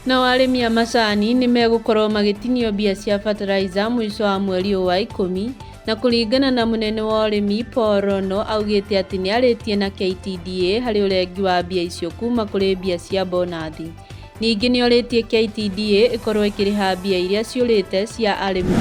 Nao arĩmi a macani nĩ megũkorwo magĩtinio mbia cia fertilizer mũico wa mweri ũyũ wa ikũmi, na kũringana na mũnene wa ũrĩmi Paul Rono augĩte atĩ nĩ arĩtie na KTDA harĩ ũrengi wa mbia icio kuma kũrĩ mbia cia bonathi. Ningĩ nĩ orĩtie KTDA ĩkorwo ĩkĩrĩha mbia iria ciũrĩte cia arĩmi.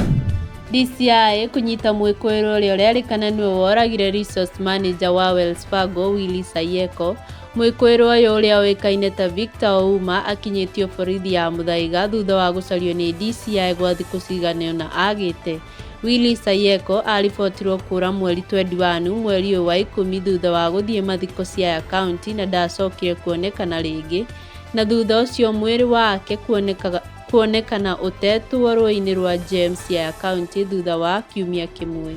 DCI kũnyita mwĩkũĩrwo ũrĩa ũrerĩkana nĩwe woragire resource manager wa Wells Fargo Willy Sayeko. Mwĩkũĩrwo ũyũ ũrĩa ũĩkaine ta Victor Ouma akinyĩtio borithi ya Muthaiga thutha wa gũcario nĩ DCI gwa thikũ cigana ũna agĩte. Willy Sayeko aribotirwo kũra mweri 21 mweri ũyũ wa ikũmi thutha wa gũthiĩ mathiko Siaya County na ndacokire kuonekana rĩngĩ na thutha ũcio mwĩrĩ wake kuonekana ũtetwo rũĩ-inĩ rwa James Siaya County thutha wa kiumia kĩmwe.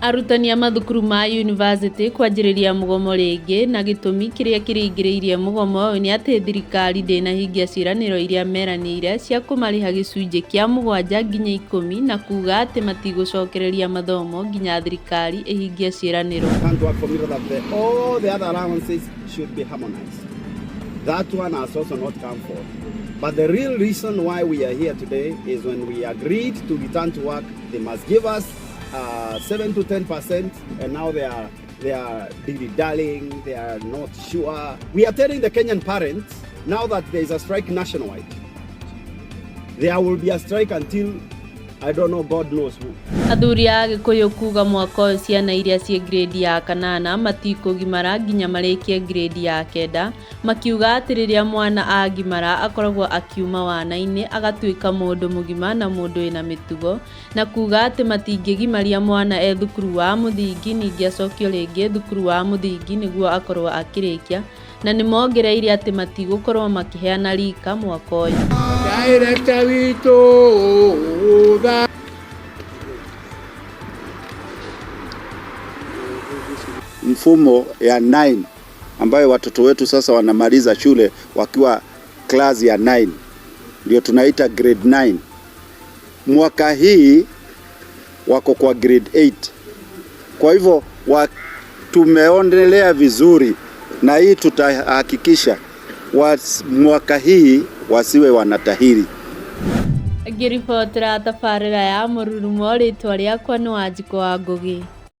Arutani a mathukuru ma yunivasĩtĩ kwanjĩrĩria mũgomo rĩngĩ na gĩtũmi kĩrĩa kĩringĩrĩirie mũgomo ũyũ nĩ atĩ thirikari ndĩnahingia ciĩranĩro iria meranĩire cia kũmarĩha gĩcunjĩ kĩa mũgwanja nginya ikũmi na kuga atĩ matigũcokereria mathomo nginya thirikari ĩhingie ciĩranĩro. Can't work for me that all the other allowances should be harmonized. That one has also not come forth. But the real reason why we are here today is when we agreed to return to work, they must give us 7 to 10%, and now they are dilly-dallying, they are not sure. We are telling the Kenyan parents now that there is a strike nationwide. There will be a strike until, I don't know, God knows who. Athuri a Gĩkũyũ kuga mwaka ũyũ ciana iria ciĩ grade ya kanana matikũgimara nginya marĩkie grade ya kenda, makiuga atĩ rĩrĩa mwana agimara akoragwo akiuma wana-inĩ agatuĩka mũndũ mũgima na mũndũ wĩna mĩtugo, na kuga atĩ matingĩgimaria mwana e thukuru wa mũthingi ningĩ acokio rĩngĩ thukuru wa mũthingi nĩguo akorwo akĩrĩkia, na nĩmongereire atĩ matigũkorwo makĩheana rika mwaka ũyũ. Director witũ tha Mfumo ya 9 ambayo watoto wetu sasa wanamaliza shule wakiwa class ya 9, ndio tunaita grade 9. Mwaka hii wako kwa grade 8. Kwa hivyo tumeonelea vizuri na hii tutahakikisha mwaka hii wasiwe wanatahiri. Ngĩribotera tabarĩra ya Mũrurumo, rĩtwa rĩakwa nĩ Wanjikũ wa Ngũgĩ.